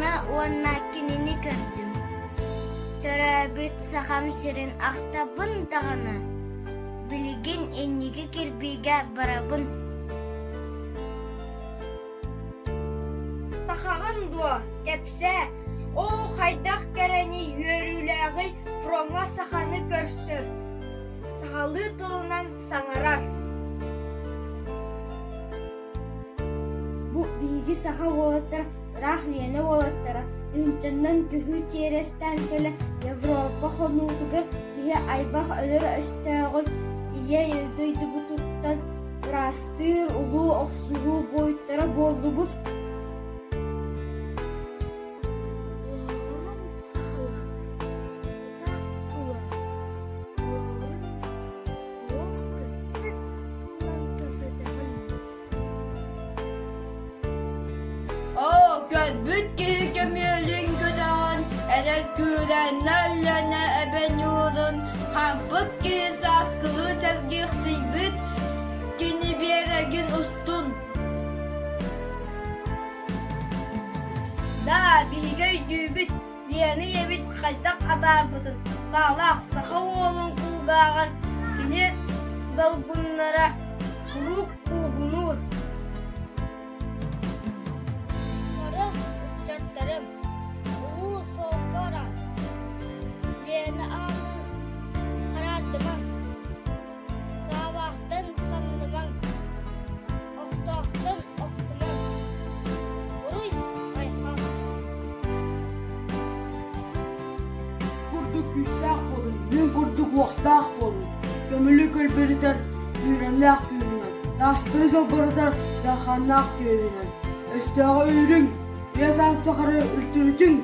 Дьоно уонна кинини көрдүм. Төрөөбүт Сахам сирин ахтабын даҕаны, билигин инники кирбиигэ барабын. Сахаҕын дуо, кэпсээ, оо хайдах кэрэний үөрүүлээҕий фроҥҥа саханы көрсөр, сахалыы тылынан саҥарар. Бу биһиги саха уолаттара ыраах Лена уолаттара тыһыынчаннан көһүү чиэрэстээн кэлэ Европа хонуутугар киһи айбах өлөр өстөөҕүн Ийэ дойдубутуттан ыраастыыр улуу охсуһуу буойуттара буоллубут. Олорум сахалар, олорум Туох көппүт буолан кэпсэтэҕин? Оо, көрбүт киһи көмүөлүн көтөҕөн, эдэр күүрээннэр Лена эбэ ньуурун, хампыт киһи сааскылыы сэргихсийбит кини биэрэгин устун. Да, биһиги өйдүүбүт, Лена ийэбит хайдах атаарбытын саалаах саха уолун кулгааҕар кини долгуннара куруук куугунуур. Сорох ыччаттарым улуу суолга баран Лена аанын хараардымаҥ, саалаахтан самнымаҥ, охтоохтон охтумаҥ, уруй айхал! Курдук күүстээх буолун, мин курдук уохтаах буолун, көмүлү көлбөрүтэр күүрэннээх күүһүнэн, таастары салбарытар дьалхааннаах түөһүнэн, өстөөҕү үүрүҥ, үйэ саас тухары үлтүрүтүҥ!